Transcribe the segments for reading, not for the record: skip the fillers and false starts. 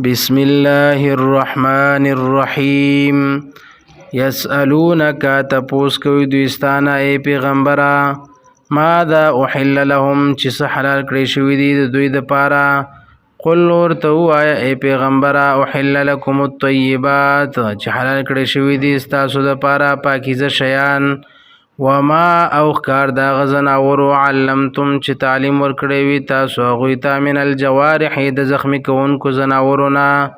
بسم الله الرحمن الرحیم. یسألونک، تپوس کوي دوی ستانه ای پیغمبره، ماذا احل لهم، چې څه حلال کړی شوي دي د دوی دپاره. قل، ورته ووایه ای پیغمبره، احل لکم الطیبات، چې حلال کړی شوي دي ستاسو دپاره پاکیزه شیان، وما، او ښکار د هغه ځناورو، علمتم، چې تعلیم ورکړی وي تاسو هغوی ته، من الجوارح، د زخمي کوونکو ځناورو نه،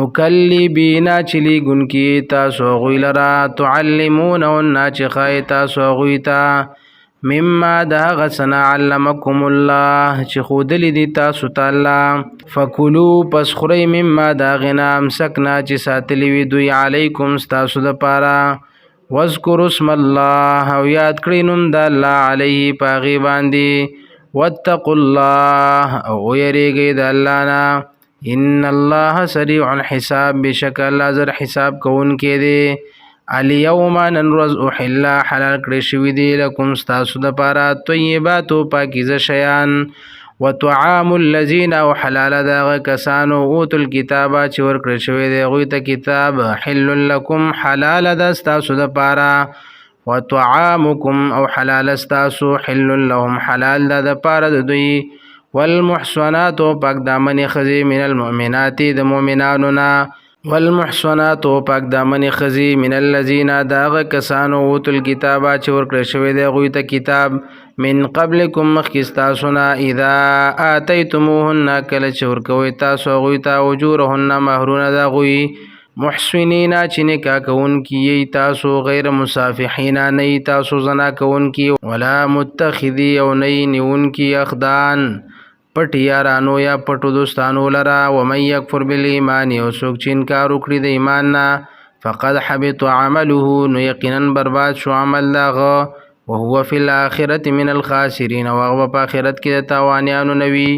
مکلبینا، چې لیږونکي تاسو هغوی لره، تعلمونهن، چې ښایي تاسو هغوی ته، مما، د هغه څه نه، علمکم الله، چې ښودلي دي تاسو ته الله. فکلو، پس خورئ، مما، د هغې نه، امسکنا، چې ساتلي وي دوی، علیکم، ستاسو دپاره. واذکروا اسم الله، او یاد کړئ نوم د الله، علیه، په هغې باندې. واتقوا الله، او ویریږئ د الله نه. ان الله سریع الحساب، بېشکه الله زر حساب کوونکی دی. الیوم، نن ورځ، احل، حلال کړی شوي دي، لکم، ستاسو دپاره، طیباتو، پاکیزه شیان، وطعام الذین، او حلال د هغه کسانو، اوتو الکتاب، چې ورکړل شوی دی هغوی ته کتاب، حل لکم، حلال ده ستاسو دپاره، وطعامکم، او حلال ستاسو، حل لهم، حلال ده دپاره د دوی. والمحصنات، پاک دامنې ښځې، من المؤمنات، د مؤمنانو نه، والمحصنات، پاک دامنې ښځې، من الذین، د هغه کسانو، اوتو الکتاب، چې ورکړل شوی دی هغوی ته کتاب، من قبلکم، مخکې ستاسو نه، اذا آتیتموهن، کله چې ورکوئ تاسو هغوی ته، اجورهن، مهرونه د هغوی، محسنین، چې نکاح کوونکي یئ تاسو، غیر مصافحین، نه یئ تاسو زنا کوونکي، ولا متخذي، او نه یئ نیونکي، اخدان، پټ یارانو یا پټو دوستانو لره. ومن یکفر بالایمان، او څوک چې انکار وکړي د ایمان نه، فقد حبط عمله، نو یقینا برباد شو عمل د هغه، وهو فی الآخرة من الخاسرین، او هغه په آخرت کې د تاوانیانو نه وي.